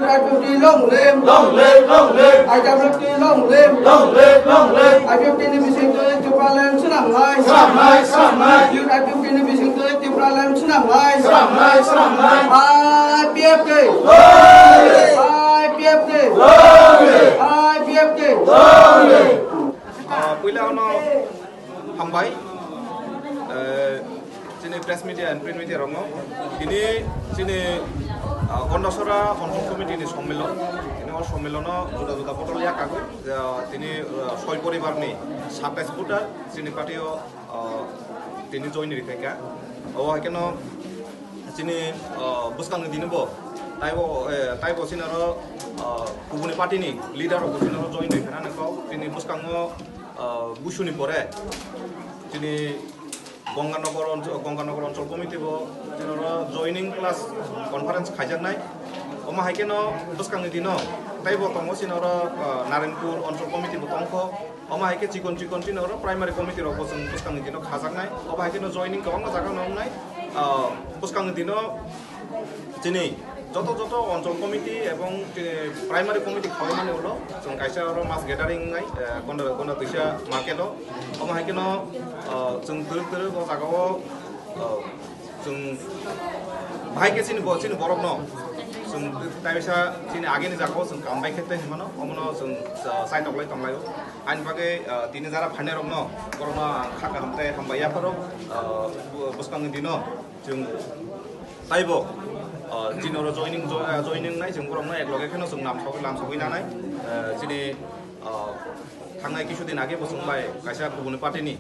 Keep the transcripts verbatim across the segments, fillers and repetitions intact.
I P F T long live. Long live, long live. I W T long live. Long live, long live. I P F T ni bising twi Tipraland swnamnai. Swnamnai, swnamnai. Youth I P F T ni bising twi Tipraland swnamnai. Swnamnai, swnamnai. I P F T. Long live. I P F T. Long live. I P F T. Long live. Ah, puila ono hambai, eh, chini press media and print media rokno. Tini chini, ah, Gondasora Control Committee ni sommilon. Tini o sommilono juda juda bodol ya kagwi, ah, tini, ah, soi poribar ni satais voter chini party o, ah, tini join ri phaikha. O hai kheno chini, ah, bwskangni dini bo taibo, eh, taibo chini oro, ah, kubuni party ni leader rok bo chini oro join ri phana nangkho. Chini bwskango, ah, busuni pore chini Ganganagar onchol, Ganganagar onchol committee bo chini oro joining class conference khaijaknai. Omo hai kheno bwskangni dino taibo tongo chini oro, ah, Narenpur onchol committee bo tongkho. Omo hai khe chikon chikon chini oro primary committee rok bo chwng bwskangni dino khajaknai. Obo hai kheno joining kwbangma jaga no wngnai. Ah, bwskangni dino chini joto joto onchol committee ebong chini primary committee khalaimani ulo chwng kaisa oro mass gathering wngnai, eh, Gonda, Gonda Twisa market o. Omo hai kheno, ah, chwng twrwk twrwk o jaga o, ah, chwng bahai khe chini bo, chini borok no chwng taisa chini agini jaga o chwng kam bai khe tei hinmano omono chwng, ah, saitok lai tong lai o. Ani bagwi, ah, tini jara phainai rok no borok no ang kha kaham tei hambai yapharo, ah, bwskangni dino chwng taibo, ah, chini oro joining, jo-, ah, joining nai chwng borok no ek loge kheno chwng lamsogwi, lamsogwi nanai, ah, chini, ah, thangnai kisu din age bo chwng bai kaisa kubuni party ni,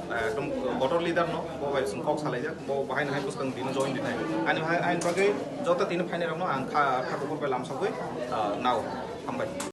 ah, ekdom voter leader no bo bai chwng kok salaijak, bo bahai no hai bwskang dino join dinai. Ani hai, ani bagwi joto tini phainai rok no ang kha, kha kuphur bai lamsogwi, ah, nao hambai.